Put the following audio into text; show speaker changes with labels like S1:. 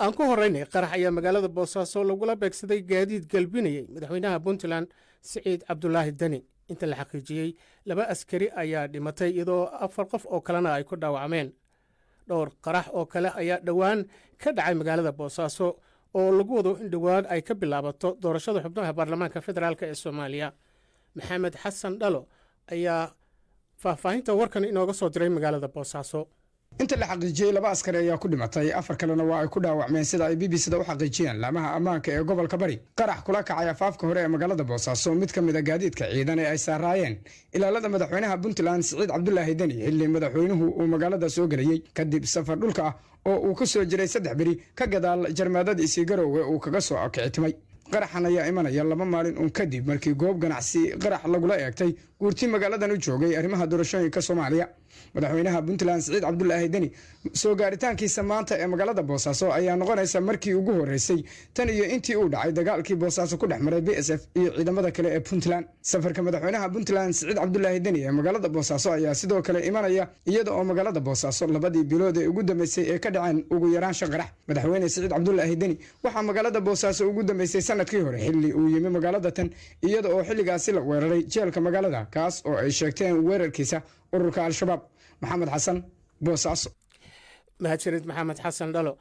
S1: Aan ku horeynay, qarax ayaa magaalada Boosaaso lagula beegsaday gaadiid galbinayey madaxweynaha Puntland, Siciid Cabdulaahi Deni. Inta la xaqiijiyey, laba askari ayaa dhimatay, iyadoo afar qof oo kalena ay ku dhaawacmeen. Dhowr qarax oo kale ayaa dhowaan ka dhacay magaalada Boosaaso, oo lagu wado in dhowaan ay ka bilaabato doorashada xubnaha baarlamaanka federaalka ee Soomaaliya. Maxamed Xasan Dhalo ayaa faahfaahinta warkan inooga soo diray magaalada Boosaaso.
S2: Inta la xaqiijiyey, laba askari ayaa ku dhimatay, afar kalena waa ay ku dhaawacmeen, sida ay BBC da u xaqiijiyeen laamaha ammaanka ee gobolka Bari, qarax kula kacay afaafka hore ee magaalada Boosaaso mid ka mid a gaadiidka ciidan ee ay saaraayeen ilaalada madaxweynaha Puntland, Siciid Cabdulaahi Deni, xilli madaxweynuhu uu magaalada soo gelayey kadib safar dhulka ah oo uu ku soo jiray 3 beri ka gadaal jarmaadadiisii Garoowe uu kaga soo kicitimay. Qaraxan ayaa imanaya 2 maalin uun kadib markii goob ganacsi qarax lagula eegtay guurti magaaladan u joogay arrimaha doorashooyinka Soomaaliya. Madaxweynaha Puntland, Siciid Cabdulaahi Deni, soo gaaritaankiisa maanta ee magaalada Boosaaso ayaa noqonaysa markii ugu horeysay tan iyo intii uu dhacay dagaalkii Boosaaso ku dhex maray BSF iyo ciidamada kale ee Puntland. Safarka madaxweynaha Puntland, Siciid Cabdulaahi Deni, ee magaalada Boosaaso ayaa sidoo kale imanaya iyada oo magaalada Boosaaso labadii bilood ee ugu dambeysay ee ka dhaceen ugu yaraan shan qarax. Madaxweyne Siciid Cabdulaahi Deni waxaa magaalada Boosaaso ugu dambeysay sanadkii hore, xilli uu yimi magaalada tan, iyada oo xilligaasi la weeraray jeelka magaalada, kaas oo ay sheegteen weerarkiisa ururka Al-Shabaab. Maxamed Xasan, Boosaaso.
S1: Mahadsanid, Maxamed Xasan Dhalo.